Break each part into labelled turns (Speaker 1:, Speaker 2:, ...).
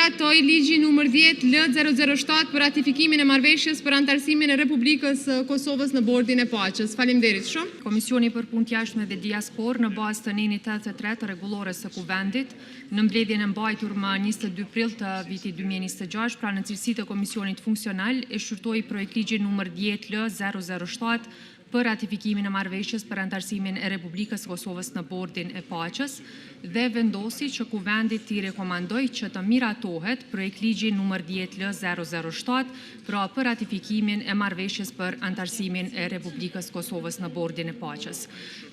Speaker 1: miratojë Ligjin nr. 10L-007 për ratifikimin e Marrëveshjes për anëtarësimin e Republikës së Kosovës në Bordin e Paqes. Faleminderit!
Speaker 2: Komisioni për Punë të Jashtme dhe Diasporë, në bazë të nenit 83 të Rregullores së Kuvendit, në mbledhjen e mbajtur më 22 prill të vitit 2026, pra në cilësi të Komisionit Funksional e shqyrtoi Projektligjin nr. 10L-007 për ratifikimin e Marrëveshjes për anëtarësimin e Republikës së Kosovës në Bordin e Paqes dhe vendosi që Kuvendit t'i rekomandojë që të miratohet Projektligji nr. 10L-007 pra për ratifikimin e Marrëveshjes për anëtarësimin e Republikës së Kosovës në Bordin e Paqes.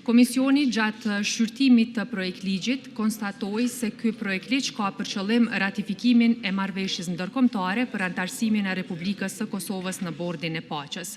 Speaker 2: Komisioni gjatë shqyrtimit të projektligjit konstatoi se ky projektligj ka për qëllim ratifikimin e marrëveshjes ndërkombëtare për anëtarësimin e Republikës së Kosovës në Bordin e Paqes.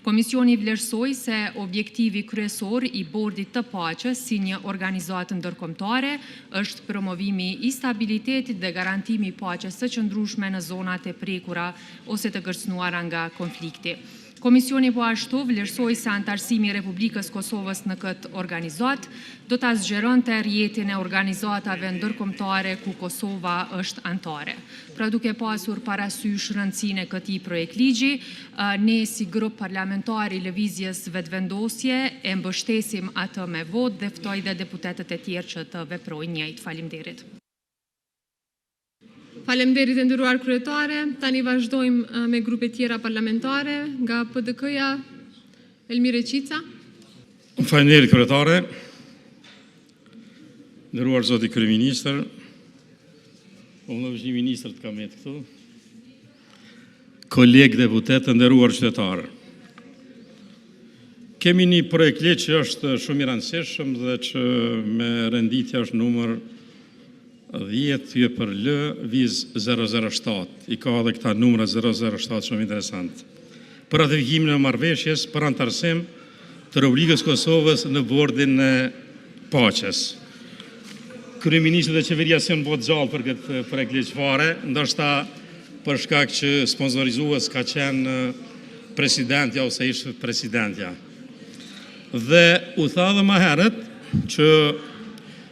Speaker 2: Komisioni vlerësoi se objektivi kryesor i Bordit të Paqes si një organizatë ndërkombëtare është promovimi i stabilitetit dhe garantimi i paqes së qëndrueshme në zonat e prekura ose të kërcënuara nga konflikti. Komisioni po ashtu vlerësoi se anëtarësimi i Republikës së Kosovës në këtë organizatë do ta zgjeronte rrjetin e organizatave ndërkombëtare ku Kosova është anëtare. Pra, duke pasur parasysh rëndësinë e këtij projektligji, ne si Grup Parlamentar i Lëvizjes Vetëvendosje e mbështesim atë me votë dhe ftoj edhe deputetët e tjerë që të veprojnë njëjtë. Faleminderit!
Speaker 1: Faleminderit, e nderuar kryetare! Tani vazhdojmë me grupet e tjera parlamentare. Nga PDK-ja, Elmi Reçica.
Speaker 3: Faleminderit, kryetare! I nderuar zoti kryeministër, Po mendoj veç një ministër të ka mbetur këtu. Kolegë deputetë, Të nderuar qytetarë, Kemi një projektligj që është shumë i rëndësishëm dhe që me renditje është numër 10/L-007. I ka edhe këta numra 007 shumë interesant. Për ratifikimin e Marrëveshjes për anëtarësim të Republikës së Kosovës në Bordin e Paqes. Kryeministri dhe Qeveria s'janë bërë të gjallë për këtë projektligj fare, ndoshta për shkak që sponsorizues ka qenë presidentja ose ish-presidentja. Dhe, u tha edhe më herët që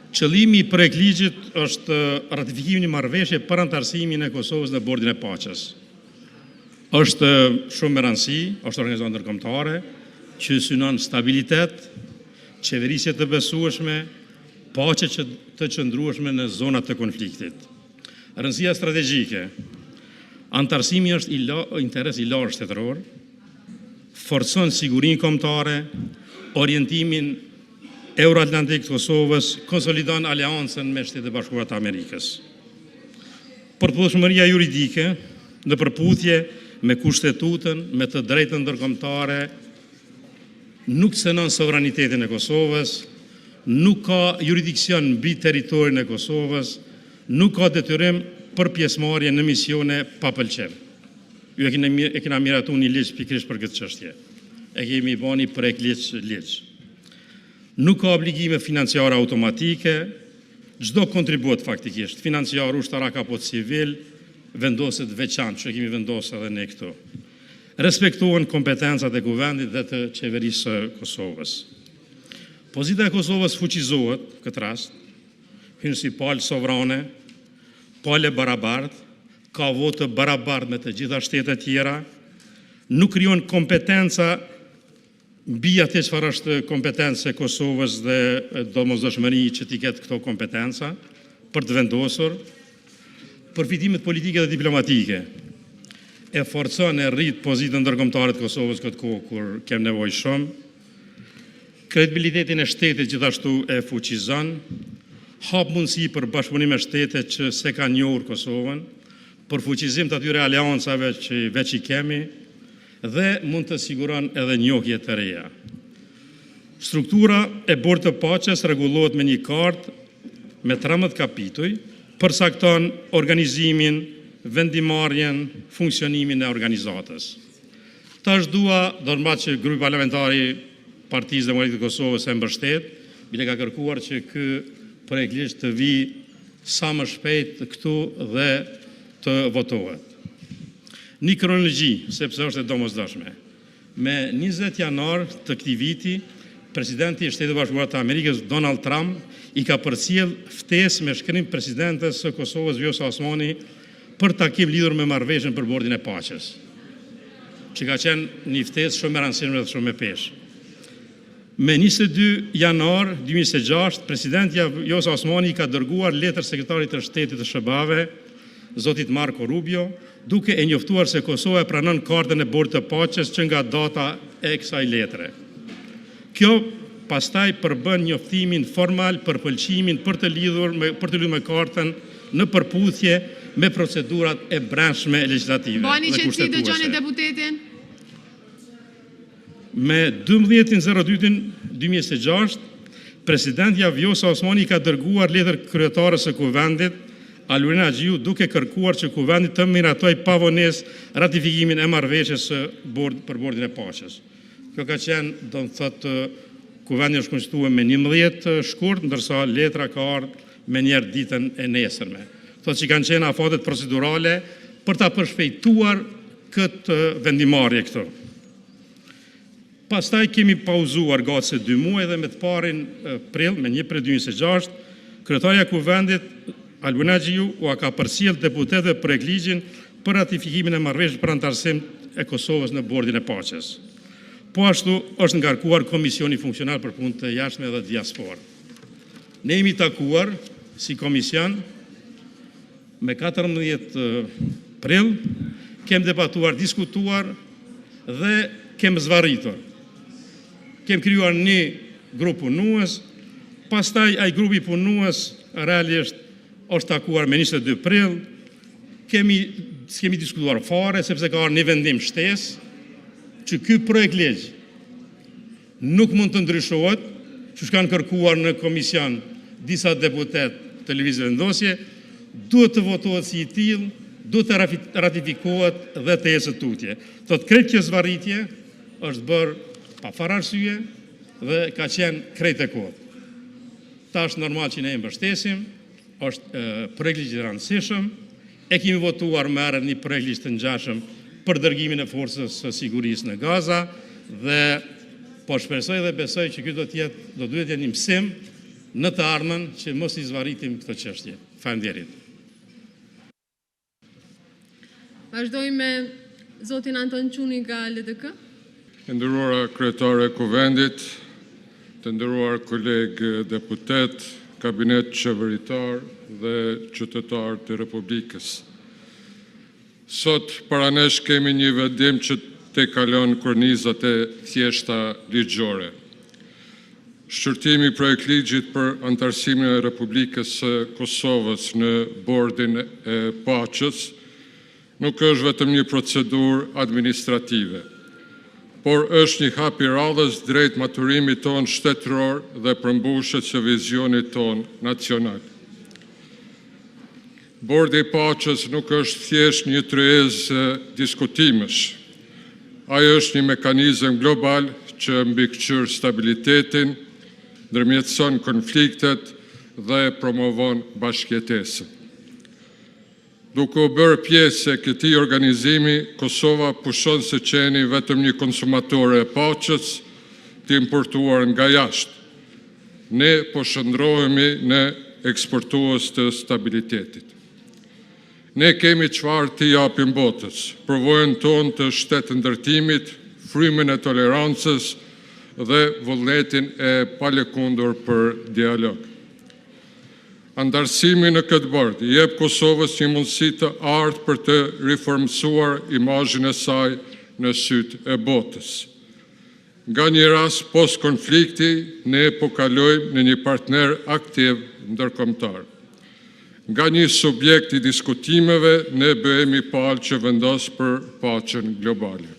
Speaker 3: qëllimi i projektligjit është ratifikimi i marrëveshjes për anëtarësimin e Kosovës në Bordin e Paqes. Është shumë me rëndësi, është organizatë ndërkombëtare që synon stabilitet, qeverisje të besueshme, paqe të qëndrueshme në zona të konfliktit. Rëndësia strategjike, anëtarësimi është interes i lartë shtetëror, forcon sigurinë kombëtare, orientimin euroatlantik të Kosovës, konsolidon aleancën me Shtetet e Bashkuara të Amerikës. Përputhshmëria juridike në përputhje me Kushtetutën, me të drejtën ndërkombëtare, nuk cenon sovranitetin e Kosovës, nuk ka juridiksion mbi territorin e Kosovës, nuk ka detyrim për pjesëmarrje në misione pa pëlqim. Ju e kemi miratuar një ligj pikërisht për këtë çështje. E kemi bërë një projektligj ligj. Nuk ka obligime financiare automatike. Çdo kontribut faktikisht financiar, ushtarak apo civil vendoset veçantë, që e kemi vendosur edhe ne këtu. Respektohen kompetencat e Kuvendit dhe të Qeverisë së Kosovës. Pozita e Kosovës fuqizohet në këtë rast, hyn si palë sovrane, palë e barabartë, ka votë të barabartë me të gjitha shtetet e tjera, nuk krijon kompetenca mbi atë çfarë është kompetencë e Kosovës dhe domosdoshmëri që t'i ketë këto kompetenca për të vendosur. Përfitimet politike dhe diplomatike e forcon, e rrit pozitën ndërkombëtare të Kosovës në këtë kohë kur kemi nevojë shumë. Kredibilitetin e shtetit gjithashtu e fuqizon, hap mundësi për bashkëpunim me shtete që s'e kanë njohur Kosovën, për fuqizim të atyre aleancave që veç i kemi dhe mund të sigurojë edhe njohje të reja. Struktura e Bordit të Paqes rregullohet me një kartë me 13 kapituj, përcakton organizimin, vendimmarrjen, funksionimin e organizatës. Tash dua, normal që Grupi Parlamentar i Partisë Demokratike të Kosovës e mbështet, bile ka kërkuar që ky projektligj të vijë sa më shpejt këtu dhe të votohet. Një kronologji, sepse është e domosdoshme. Më 20 janar të këtij viti, presidenti i Shteteve të Bashkuara të Amerikës, Donald Trump, i ka përcjellë ftesë me shkrim presidentes së Kosovës, Vjosa Osmani. për takim lidhur me marrëveshjen për Bordin e Paqes, që ka qenë një ftesë shumë e rëndësishme dhe shumë me peshë. Më 22 janar 2026, presidentja Vjosa Osmani i ka dërguar letër Sekretarit të Shtetit të SHBA-ve, zotit Marco Rubio, duke e njoftuar se Kosova e pranon Kartën e Bordit të Paqes që nga data e kësaj letre. Kjo pastaj përbën njoftimin formal për pëlqimin për të lidhur me kartën në përputhje me procedurat e brendshme legjislative
Speaker 1: Mbani
Speaker 3: dhe
Speaker 1: qetësi, dëgjoni
Speaker 3: kushtetuese.
Speaker 1: deputetin.
Speaker 3: Më 12.02.2026, presidentja Vjosa Osmani i ka dërguar letër kryetares së Kuvendit, Albulena Haxhiu, duke kërkuar që Kuvendi të miratojë pa vonesë ratifikimin e marrëveshjes për Bordin e Paqes. Kjo ka qenë, do të thotë, Kuvendi është konstituar më 11 shkurt, ndërsa letra ka ardhur menjëherë ditën e nesërme. Thotë që kanë qenë afatet procedurale për ta përshpejtuar këtë vendimmarrje këtu. Pastaj kemi pauzuar gati se dy muaj dhe më 1 prill, më 1 prill 2026, kryetarja e Kuvendit, Albulena Haxhiu, ua ka përcjellë deputetëve Projektligjin për ratifikimin e marrëveshjes për anëtarësim e Kosovës në Bordin e Paqes. Po ashtu, është ngarkuar Komisioni Funksional për Punë të Jashtme dhe Diasporë. Ne jemi takuar si komision më 14 prill, kemi debatuar, diskutuar dhe kemi zvarritur. Kemi krijuar një grup punues, pastaj ai grupi punues realisht është takuar më 22 prill, s'kemi diskutuar fare, sepse ka ardhur një vendim shtesë që ky projektligj nuk mund të ndryshohet, siç kanë kërkuar në komision disa deputetë të Lëvizjes Vetëvendosje, duhet të votohet si i tillë, duhet të ratifikohet dhe të ecet tutje. Do të thotë, krejt kjo zvarritje është bërë pa farë arsye dhe ka qenë krejt e kotë. Tash, normal që ne e mbështesim, është projektligj i rëndësishëm. E kemi votuar më herët një projektligj të ngjashëm për dërgimin e Forcës së Sigurisë në Gaza dhe po shpresoj dhe besoj që ky do të jetë, do të duhet të jetë një mësim në të ardhmen që mos t'i zvarritim këto çështje. Faleminderit!
Speaker 1: Vazhdojmë me zotin Anton Quni nga LDK.
Speaker 4: E nderuara kryetare e Kuvendit, Të nderuar kolegë deputetë, Kabinet qeveritar dhe qytetarë të Republikës, Sot para nesh kemi një vendim që tejkalon kornizat e thjeshta ligjore. Shqyrtimi i Projektligjit për anëtarësimin e Republikës së Kosovës në Bordin e Paqes nuk është vetëm një procedurë administrative, por është një hap i radhës drejt maturimit tonë shtetëror dhe përmbushjes së vizionit tonë nacional. Bordi i Paqes nuk është thjesht një tryezë diskutimesh, ajo është një mekanizëm global që mbikëqyr stabilitetin, ndërmjetëson konfliktet dhe promovon bashkëjetesën. Duke u bërë pjesë e këtij organizimi, Kosova pushon së qeni vetëm një konsumatore e paqes të importuar nga jashtë. Ne po shndërrohemi në eksportues të stabilitetit. Ne kemi çfarë t'i japim botës, përvojën tonë të shtetndërtimit, frymën e tolerancës dhe vullnetin e palëkundur për dialog. Anëtarësimi në këtë bord i jep Kosovës një mundësi të artë për të riformësuar imazhin e saj në sytë e botës. Nga një rast post-konflikti, ne po kalojmë në një partner aktiv ndërkombëtar. Nga një subjekt i diskutimeve, ne bëhemi palë që vendos për paqen globale.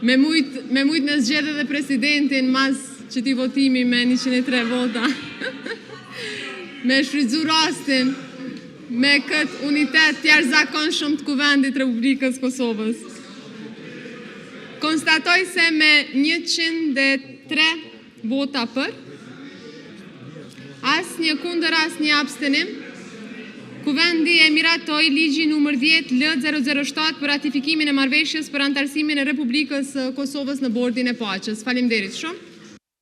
Speaker 1: Me mund me zgjedhë edhe presidentin pas këtij votimi me 103 vota. Ta shfrytëzojmë rastin me këtë unitet të jashtëzakonshëm të Kuvendit të Republikës së Kosovës. Konstatoj se me 103 vota për, asnjë kundër, asnjë abstenim, Kuvendi e miratoi Ligjin nr. 10L-007 për ratifikimin e marrëveshjes për anëtarësimin e Republikës së Kosovës në Bordin e Paqes. Faleminderit shumë!